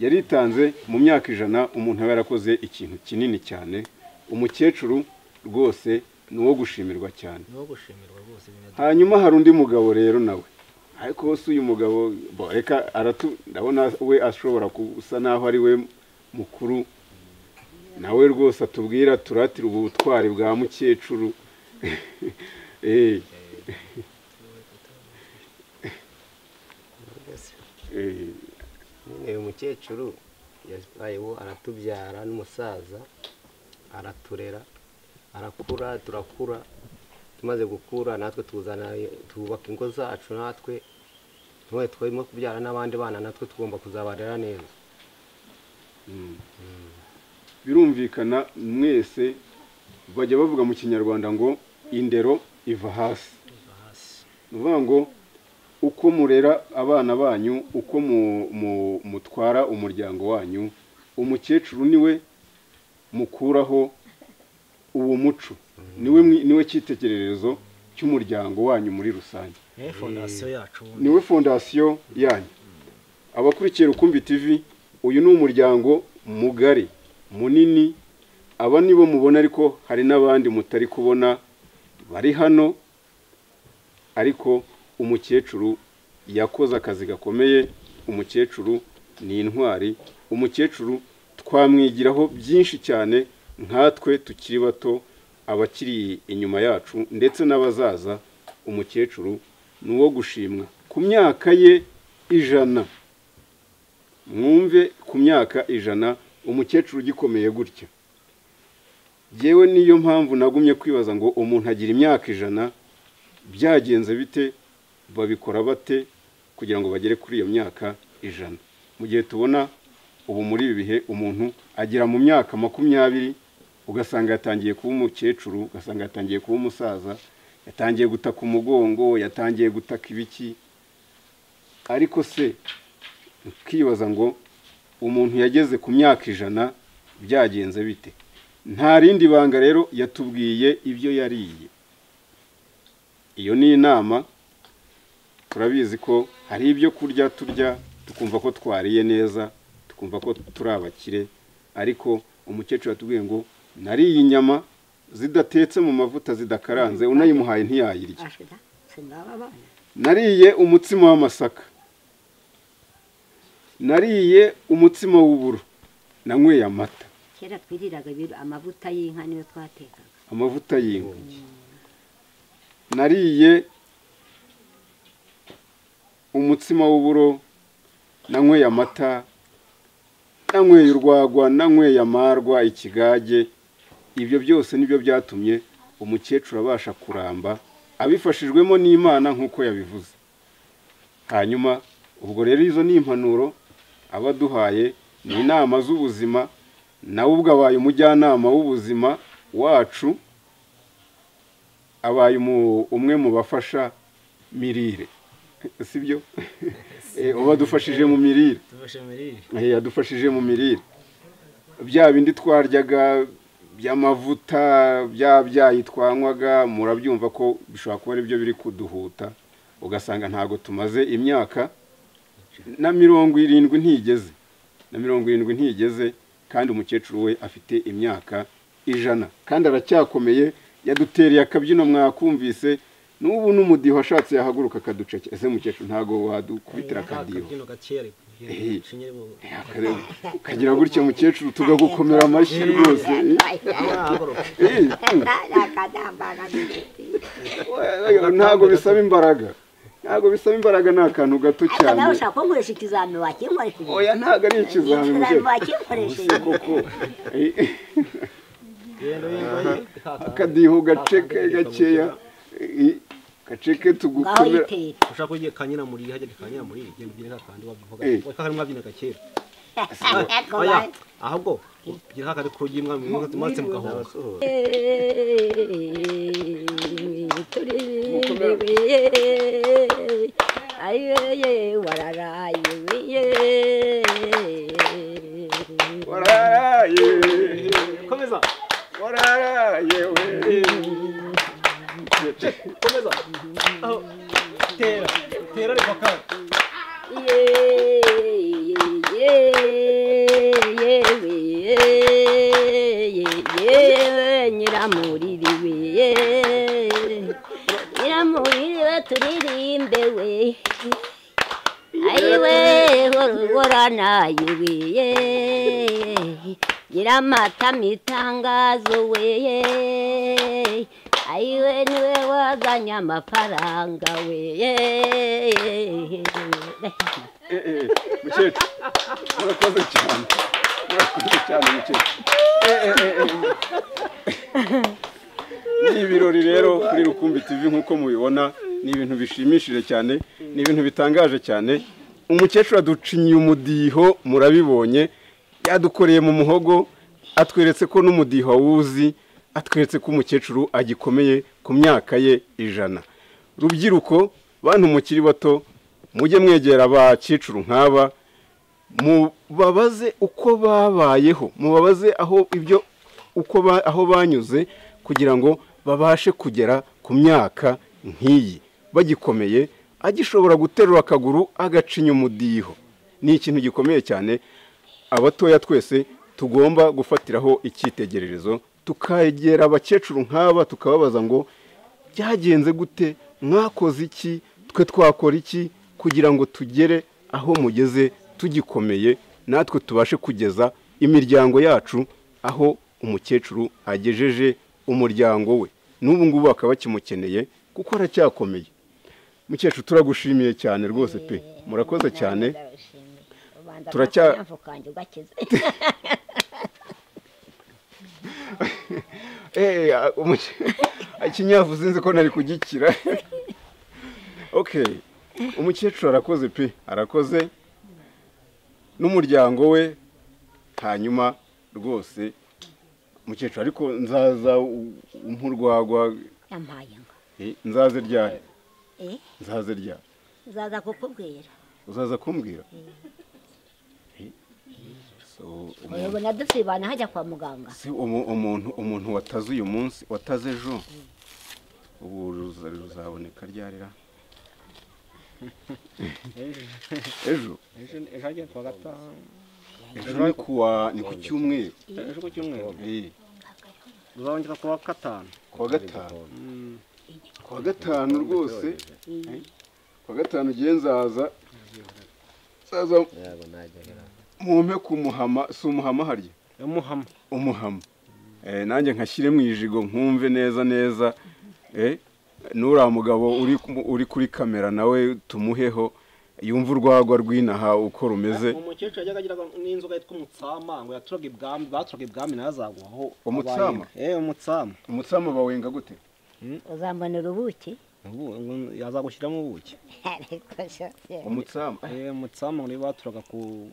Yaritanze mu myaka 100, umuntu aba yarakoze ikintu kinini cyane. Umukecuru rwose ni uwo gushimirwa cyane. Hanyuma hari undi mugabo rero nawe, ariko se uyu mugabo reka ndabona we ashobora gusa naho ari we mukuru, nawe rwose atubwira turatira ubu butwari bwa mukecuru. Uyu mukecuru yabayeho aratubyara n'umusaza, araturera, arakura, turakura. Tumaze gukura natwe tuzana tubaka ingo zacu, natwe ntuwe twarimo kubyara n'abandi bana, natwe tugomba kuzabarera neza. Birumvikana mwese bajya bavuga mu Kinyarwanda ngo indero iva hasi. Nuvuga ngo uko murera abana banyu, uko mutwara umuryango wanyu, umukecuru niwe mukuraho uwo muco, niwe cyitegererezo cy'umuryango wanyu muri rusange. Niwe fondasiyo yanyu. Abakurikiye Rukumbi TV, uyu ni umuryango mugari munini, aba nibo mubona, ariko hari n'abandi mutari kubona bari hano. Ariko umukecuru yakoze akazi gakomeye, umukecuru ni intwari, umukecuru twamwigiraho byinshi cyane nkatwe tukiri bato, abakiri inyuma yacu ndetse n'abazaza. Umukecuru ni uwo gushimwa ku myaka ye 100. Mwumve, ku myaka 100 umukecuru ugikomeye gutya. Yewe niyo mpamvu nagumye kwibaza ngo umuntu agira imyaka 100 byagenze bite, babikora bate kugira ngo bagere kuri iyo myaka 100? Mu gihe tubona ubu muri ibi bihe umuntu agera mu myaka 20 ugasanga yatangiye kuba umukecuru, ugasanga yatangiye kuba umusaza, yatangiye gutaka umugongo, yatangiye gutaka ibiki. Ariko se ukibaza ngo umuntu yageze ku myaka 100 byagenze bite? Nta rindi banga rero, yatubwiye ibyo yariye. Iyo ni inama. Turabizi ko hari ibyo kurya turya tukumva ko twariye neza, tukumva ko turi abakire, ariko umukecuru yatubwiye ngo nariye inyama zidatetse mu mavuta, zidakaranze, unayimuhaye ntiyayirya. Nariye umutsima w'amasaka, nariye umutsima w'uburo, nanyweye amata. Kera twiriraga amavuta y'inka niyo twatekaga, amavuta y'inka. Nariye umutsima w'uburo, nanyweye amata, nanyweye urwagwa, nanyweye amarwa, ikigage. Ibyo byose nibyo byatumye umukecuru abasha kuramba, abifashijwemo n'Imana nk'uko yabivuze. Hanyuma ubwo rero izo ni impanuro abaduhaye, ni inama z'ubuzima. Nawe ubwo abaye umujyanama w'ubuzima wacu, abaye umwe mu bafasha mirire, sibyo? Ubadufashije mu mirire, yadufashije mu mirire. Bya bindi twaryaga by'amavuta, bya byayi twanywaga, murabyumva ko bishobora kuba ari byo biri kuduhuta, ugasanga ntago tumaze imyaka na 70 ntigeze, na 70 ntigeze, kandi umukecuru we afite imyaka 100 kandi aracyakomeye. Yadutereye akabyino mwakumvise, n'ubu n'umudiho ashatse yahaguruka akaduceke. Ese mukecuru ntago wadukubitira akadiho ukagira gutya mukecuru tugagukomera amashyi rwose? Ntago bisaba imbaraga, ntago bisaba imbaraga, ni akantu gato cyane. Nawe ushaka kunkoresha ikizami wakinkoresheje? Oya, ntago ari ikizami koko. Akadiho gaceke gakeya gaceke tugukomera. Ushaka kugiye kanyina muri hajya kanyina muri genda ubyine kandi wabivuga kandi mwabyina gakera. Oya, ahubwo gira kandi kuryimwa mumatse mugahonga. Aye wararaye wararaye komeza wararaye we komeza aho tera tera reka ye ye Nyiramuriri we, Nyiramuriri we turirimbe we, ayiwe hororana we, Nyiramatama itangazo we, ayiwe niwe wazanye amafaranga we. Mukecuru murakoze cyane, murakoze cyane mukecuru. Ni ibirori rero kuri Rukumbi TV nk'uko mubibona, ni ibintu bishimishije cyane, ni ibintu bitangaje cyane. Umukecuru aducinyiye umudiho, murabibonye, yadukoreye mu muhogo, atweretse ko n'umudiho awuzi, atweretse ko umukecuru agikomeye ku myaka ye 100. Rubyiruko, bantu mukiri bato, mujye mwegera abakecuru nk'aba, mubabaze uko babayeho, mubabaze aho ibyo uko aho banyuze kugira ngo babashe kugera ku myaka nk'iyi bagikomeye, agishobora guterura akaguru agacinya umudiho. Ni ikintu gikomeye cyane abatoya twese tugomba gufatiraho icyitegererezo, tukegera abakecuru nk'aba tukababaza ngo byagenze gute, mwakoze iki, twe twakora iki kugira ngo tugere aho mugeze tugikomeye, natwe tubashe kugeza imiryango yacu aho umukecuru agejeje umuryango we. N'ubu ngubu bakaba bakimukeneye kuko aracyakomeye. Mukecuru turagushimiye cyane rwose pe, murakoze cyane. Turacya ikinyafu sinzi ko nari kugikira. Okay, umukecuru arakoze pe, arakoze n'umuryango we. Hanyuma rwose mukecuru, ariko nzaza umpurwagwa yampaye ngo nzaze ryari? Nzaze ryari? Nzaza kukubwira. Uzaza kumbwira? Ubona dusibana hajya kwa muganga. Si umuntu wataze uyu munsi, wataze ejo, ubu ruzaboneka ryarira? Ejo ejo hagiye kuwa gatanu. Ejo ni kuwa, ni ku cyumweru. Ejo ku cyumweru. Ruzaboneka kuwa gatanu. Kuwa gatanu. Kuwa gatanu rwose. Kuwa gatanu ugiye nzaza. Nzaza mumpe ku muhama, si umuhama harya? Umuhama. Umuhama. Nanjye nkashyire mu ijigo nkumve neza neza. Nura mugabo uri kuri kamera nawe tumuheho yumva urwagwa rw'inaha uko rumeze. Umukecuru yajyaga agira n'inzoga yitwa umutsama, ngo yaturaga ibwami, baturaga ibwami nazagwaho. Umutsama? Umutsama. Umutsama bawenga gute? Uzambonera ubuki? Ubu yazagushyiramo ubuki. Umutsama? Umutsama ngo baturaga ku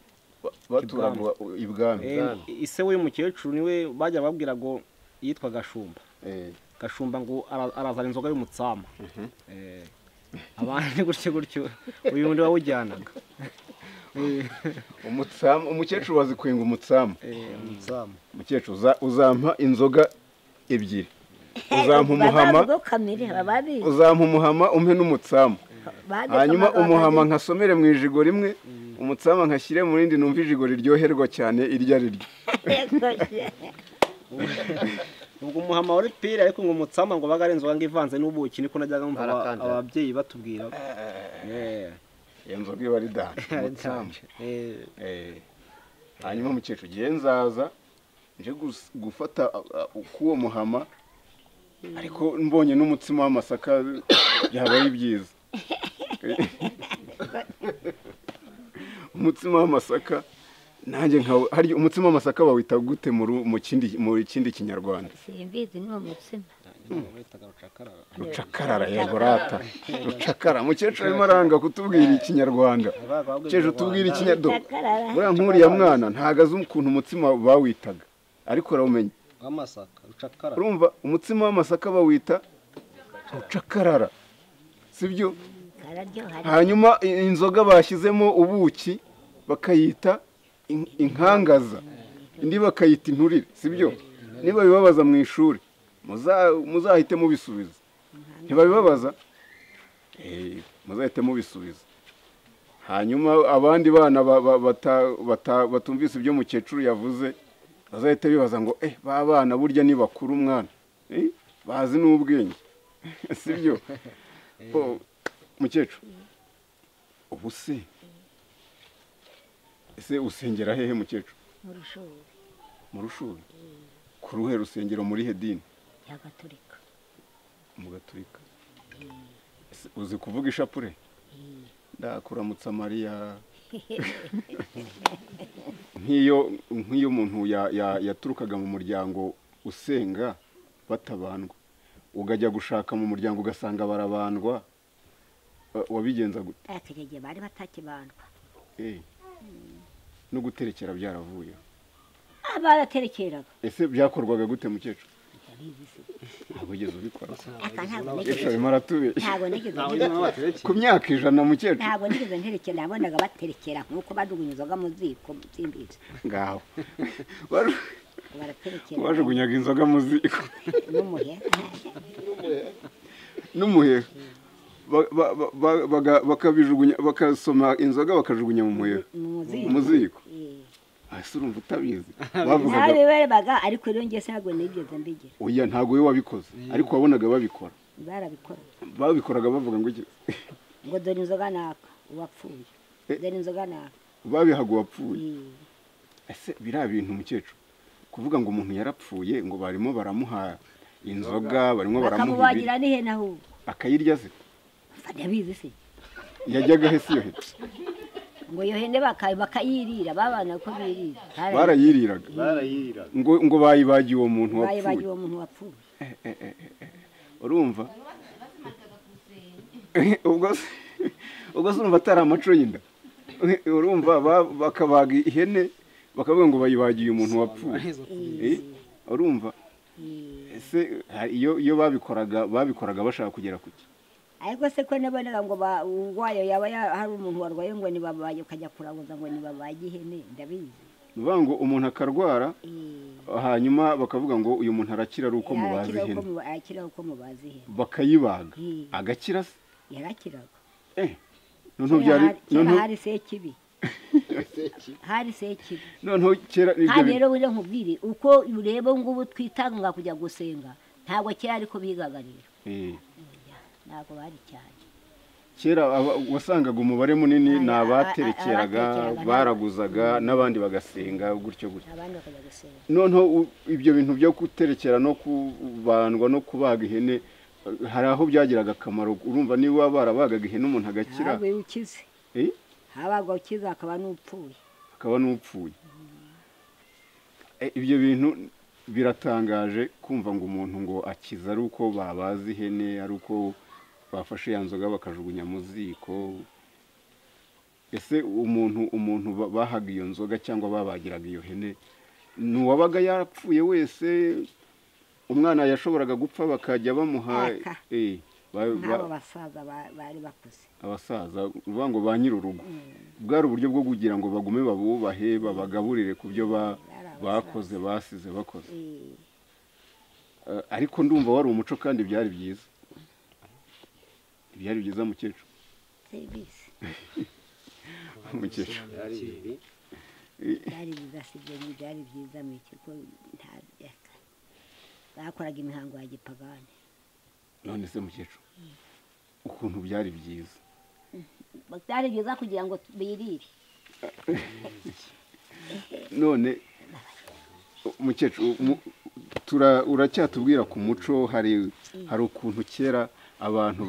baturaga ibwami. Ise w'uyu mukecuru niwe bajya babwira ngo yitwa Gashumba. Gashumba ngo arazana inzoga y'umutsama. Abandi gutyo gutyo uyu ndi wawujyanaga. Umutsama, umukecuru wazi kwenga umutsama. Umutsama. Umukecuru uzampa inzoga ebyiri. Uzampa umuhama. Uzampa umuhama umpe n'umutsama. Hanyuma umuhama nkasomere mu ijigo rimwe, umutsama nkashyire mu rindi, numva ijigo riryoherwa cyane iryo ari ryo. Ubwo umuhama wari pire, ariko ngo umutsama ngo baga ari inzoga ngo ivanze n'ubuki, niko najyaga numva ababyeyi batubwira. Iyo nzoga iba ari danje, umutsama. Hanyuma mukecuru ugiye nzaza nje gufata k'uwo muhama, ariko mbonye n'umutsima w'amasaka byaba ari byiza. Umutsima w'amasaka nanjye nka hari umutsima w'amasaka bawita gute mu kindi kinyarwanda? Simbizi, ni umutsima. Rucakarara. Yego rata. Rucakara. Mukecuru arimo aranga kutubwira ikinyarwanda. Mukecuru tubwira ikinyarwanda. Buriya nk'uriya mwana ntago azi ukuntu umutsima bawitaga, ariko arawumenya. W'amasaka, rucakarara. Urumva umutsima w'amasaka bawita rucakarara, sibyo? Hanyuma inzoga bashyizemo ubuki bakayita inkangaza, indi bakayita inturire, sibyo? Niba bibabaza mu ishuri muzahite mubisubiza. Ntibabibabaza muzahite mubisubiza. Hanyuma abandi bana batumvise ibyo mukecuru yavuze bazahite bibaza ngo ba bana burya ni bakuru umwana. Bazi n'ubwenge. Sibyo? Mukecuru. Ubu se ese usengera hehe mukecuru? Mu Rushuri. Mu Rushuri? Ku ruhe rusengero muri he dini? Ya Gatolika. Mu Gatolika. Uzi kuvuga ishapure? Ndakuramutsa Mariya. Nk'iyo umuntu yaturukaga mu muryango usenga batabandwa, ugajya gushaka mu muryango ugasanga barabandwa, wabigenza gute? Ategege bari batakibandwa. No guterekera byaravuye. Baraterekeraga. Ese byakorwaga gute mukecuru? Ntabwo ugeze ubikora. Ntabwo nigeze ku myaka 100 mukecuru. Ntabwo nigeze nterekera, nabonaga baterekera nkuko bajugunya inzoga mu ziko simbizi. Ngaho. Baraterekera. Bajugunyaga inzoga mu ziko. N'umuheha. N'umuheha. Bakabijugunya, bakasoma inzoga bakajugunya mu muheha. Mu ziko. Ese urumva utabizi? Bavugaga babibaga ariko rero ngiye ntabwo nigeze mbigira. Oya ntabwo we wabikoze, ariko wabonaga babikora. Barabikora. Babikoraga bavuga ngo iki? Ngo dore inzoga naka uwapfuye. Dore inzoga naka. Babihaga uwapfuye. Ese biriya bintu mukecuru kuvuga ngo umuntu yarapfuye ngo barimo baramuha inzoga, barimo baramuha bakamubagira n'ihene ahubwo. Akayirya se? Ndabizi se. Yajyaga he si yo hene? Ngo iyo hene bakayirira, babana ko birira. Barayiriraga. Ngo bayibagiye uwo muntu wapfuye. Bayibagiye uwo muntu wapfuye. Urumva? Ubwo se urumva atari amaco y'inda. Urumva bakabaga ihene bakavuga ngo bayibagiye umuntu wapfuye. Urumva? Ese iyo babikoraga bashaka kugera kuki? Ariko se ko nabonaga ngo urwaye yaba hari umuntu warwaye ngo nibabaye ukajya kuraguza ngo nibabaye ihene, ndabizi. Nuvuga ngo umuntu akarwara hanyuma bakavuga ngo uyu muntu arakira ari uko mubaze ihene. Arakira uko mubaze ihene. Bakayibaga. Agakira se? Yarakiraga. Noneho byari noneho hari sekibi. Hari sekibi. Noneho kera ibyo rero wire nkubwire uko ureba ngo ubu twitanga kujya gusenga ntabwo kera ariko bigaga rero. Ntabwo bari cyane. Kera wasangaga umubare munini ni abaterekeraga, baraguzaga n'abandi bagasenga gutyo gutyo. Abandi bakajya gusenga. Noneho ibyo bintu byo guterekera no kubandwa no kubaga ihene hari aho byagiraga akamaro. Urumva niba barabagaga ihene umuntu agakira. Ntabwo ukize. Habaga ukize akaba n'upfuye. Akaba n'upfuye. Ibyo bintu biratangaje kumva ngo umuntu ngo akiza ari uko babaza ihene, ari uko bafashe ya nzoga bakajugunya mu ziko. Ese umuntu bahaga iyo nzoga cyangwa babagiraga iyo hene nuwabaga yarapfuye wese? Umwana yashoboraga gupfa bakajya bamuha abasaza bari bakuze. Abasaza uvuga ngo ba nyirurugo. Bwari uburyo bwo kugira ngo bagume babubahe, babagaburire ku byo bakoze basize bakoze. Ariko ndumva wari umuco kandi byari byiza. Byari byiza mukecuru. Serivisi. Mukecuru. Byari byiza sibyo, byari byiza mu kigo nta bakoraga imihango ya gipagani. None se mukecuru ukuntu byari byiza? Byari byiza kugira ngo birire. None mukecuru uracyatubwira ku muco, hari ukuntu kera abantu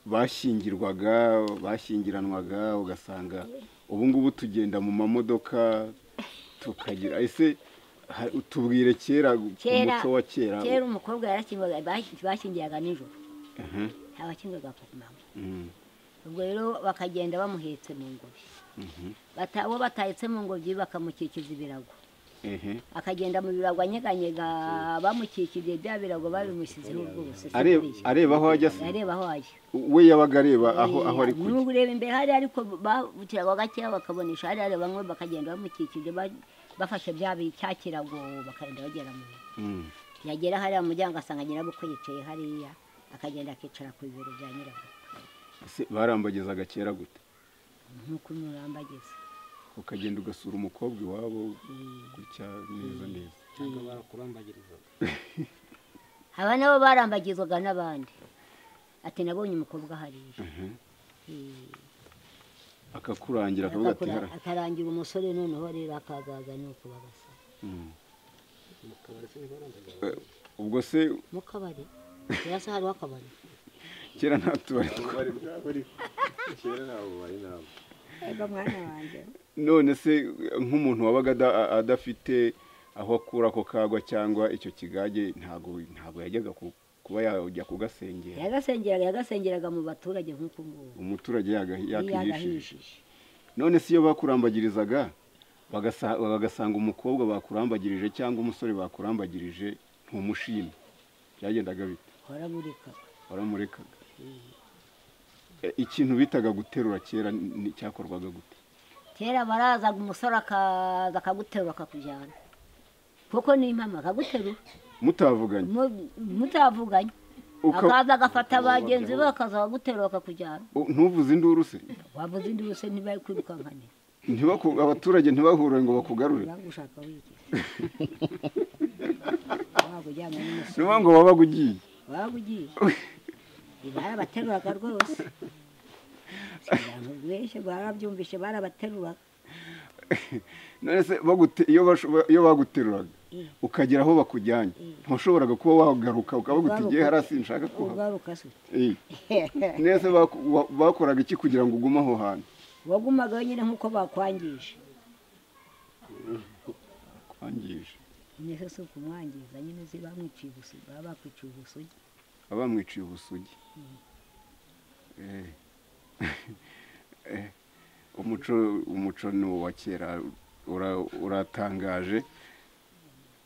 bashyingirwaga, bashyingiranwaga, ugasanga ubu ngubu tugenda mu mamodoka tukagira. Ese tubwire kera umuco wa kera. Kera umukobwa yarashyingirwaga, bashyingiraga nijoro. Abakingirwaga ku manywa. Ubwo rero bakagenda bamuhetse mu ngobyi. Abo batahetse mu ngobyi bakamukikiza ibirago. Akagenda mu birago anyeganyega, bamukikije bya birago babimushyizeho rwose. Areba aho ajya se? Areba aho ajya. We yabaga areba aho ari kujya. N'ubwo ureba imbere hari ariko bakirago gakeya bakabonesha hari bamwe bakagenda bamukikije bafashe bya cya kirago bakagenda bagera mu. Yagera hariya mu muryango asanga nyirabukwe yicaye hariya, akagenda akicara ku bibero bya nyirabukwe. Ese barambagezaga kera gute? Nkuko murambagiza. Ukagenda ugasura umukobwa iwabo gutya neza neza. Cyangwa barakurambagirizaga? Aba nabo barambagizwaga n'abandi, ati nabonye umukobwa hariya. Akakurangira akavuga ati hara, akarangira umusore, noneho rero akazaza nuko bagasa. Ubwo se mu kabari kera se hariho akabari? Kera nta tubari twari kera, ntabwo bari nabo. Ego mwana wanjye. None se nk'umuntu wabaga adafite aho akura ako kagwa cyangwa icyo kigage, ntabwo yajyaga kuba yajya kugasengera? Yagasengeraga mu baturage nk'uko nguko. Umuturage yakihishije. Yagahishije. None se iyo bakurambagirizaga bagasanga umukobwa bakurambagirije cyangwa umusore bakurambagirije ntumushime, byagendaga bite? Waramurekaga. Waramurekaga. Ikintu bitaga guterura kera cyakorwaga gute? Kera barazaga, umusore akaza akaguterura akakujyana, kuko ni impamo, akaguterura. Mutavuganye? Mutavuganye, akaza agafata bagenzi be bakaza bakaguterura bakakujyana. Ntuvuze induru se? Wavuze induru se ntibari kwirukankane? Abaturage ntibahure ngo bakugarure? Bagushaka wiki, waba ujyanye n'umusore. Niyo ngo wabaga ugiye. Waba ugiye, barabateruraga rwose. Abantu benshi barabyumvishe, barabateruraga. None se iyo baguteruraga ukagera aho bakujyanye, ntushoboraga kuba wagaruka ukavuga uti ngiye hariya sinshaka kuhaba? Ugaruka se? None se bakoraga iki kugira ngo ugume aho hantu? Wagumaga nyine nk'uko bakwangije. Kwangije? Nyine si ukumwangiza nyine, uzi bamwiciye ubusugi, baba bakwiciye ubusugi. Baba bamwiciye ubusugi. Umuco ni uwa kera, uratangaje.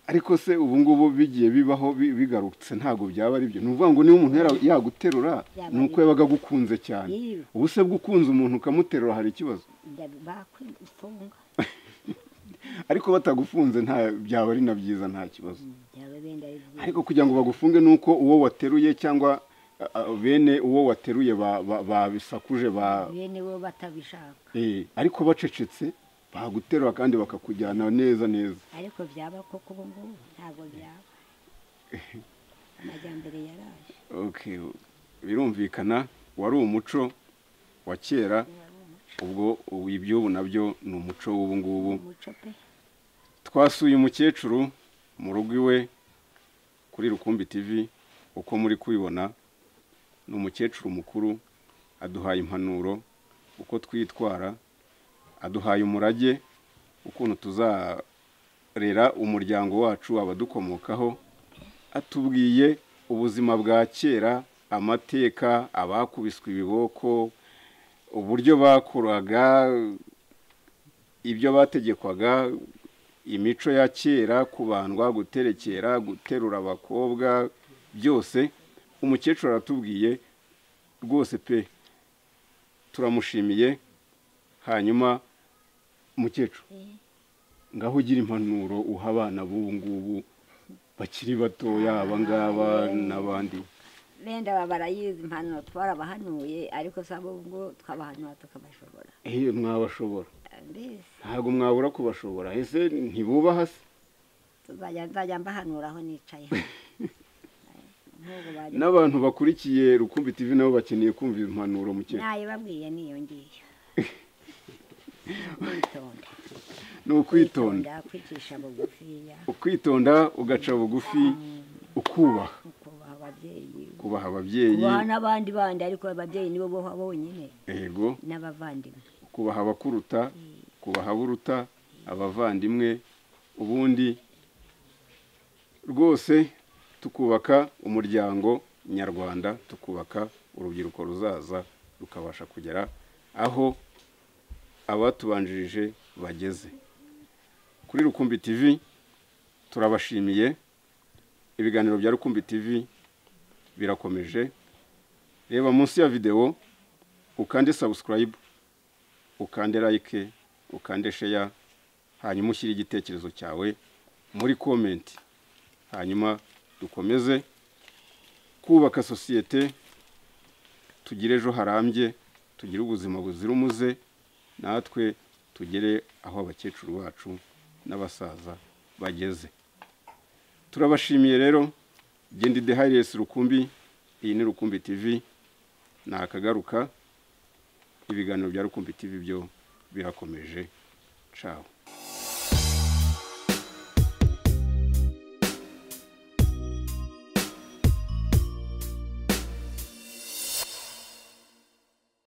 Ariko se ubu ngubu bigiye bibaho bigarutse, ntabwo byaba ari byo? Ni ukuvuga ngo niba umuntu yaguterura ni uko yabaga agukunze cyane. Ubu se bwo ukunze umuntu ukamuterura hari ikibazo? Bakwifunga. Ariko batagufunze nta byaba ari na byiza, nta kibazo. Byaba benda ari byiza. Ariko kugira ngo bagufunge ni uko uwo wateruye cyangwa bene uwo wateruye babisakuje ba Bene bo batabishaka. Ariko bacecetse baguterura kandi bakakujyana neza neza. Ariko byaba koko ubu ngubu? Ntabwo byaba, amajyambere yaraje. Okay, birumvikana wari umuco wa kera. Ubwo ubu iby'ubu nabyo ni umuco w'ubu ngubu. Umuco pe. Twasuye umukecuru mu rugo iwe kuri Rukumbi TV. Uko muri kubibona, ni umukecuru mukuru, aduhaye impanuro uko twitwara, aduhaye umurage ukuntu tuzarera umuryango wacu, abadukomokaho, atubwiye ubuzima bwa kera, amateka, abakubiswe ibiboko, uburyo bakoraga, ibyo bategekwaga, imico ya kera, kubandwa, guterekera, guterura abakobwa, byose umukecuru aratubwiye rwose pe, turamushimiye. Hanyuma mukecuru, ngaho ugira impanuro uha abana b'ubu ngubu bakiri batoya, aba ngaba n'abandi. Benda baba barayizi impanuro, twarabahanuye, ariko se abo ngo twabahanura tukabashobora? Iyo mwabashobora. Mbese. Ntabwo mwabura kubashobora. Ese ntibubaha se? Tuzajya nzajya mbahanura aho nicaye nk'ubu bari. N'abantu bakurikiye Rukumbi TV nabo bakeneye kumva impanuro, mukecuru. Nayibabwiye niyo ngiyo: kwitonda. Ni ukwitonda. Kwicisha bugufiya. Ukwitonda, ugaca bugufi, ukubaha. Ukubaha ababyeyi. Kubaha ababyeyi. Kubaha n'abandi bandi, ariko ababyeyi nibo boha bonyine. N'abavandimwe. Kubaha abakuruta, kubaha aburuta, abavandimwe, ubundi rwose tukubaka umuryango nyarwanda, tukubaka urubyiruko ruzaza rukabasha kugera aho abatubanjirije bageze. Kuri Rukumbi TV turabashimiye. Ibiganiro bya Rukumbi TV birakomeje. Reba munsi ya videwo, ukande subscribe, ukande like, ukande share, hanyuma ushyire igitekerezo cyawe muri comment, hanyuma dukomeze kubaka sosiyete, tugire ejo harambye, tugire ubuzima buzira umuze, natwe tugere aho abakecuru bacu n'abasaza bageze. Turabashimiye rero. Gendi de Harriet Rukumbi, iyi ni Rukumbi TV, nakagaruka. Ibiganiro bya Rukumbi TV byo birakomeje. Ciao.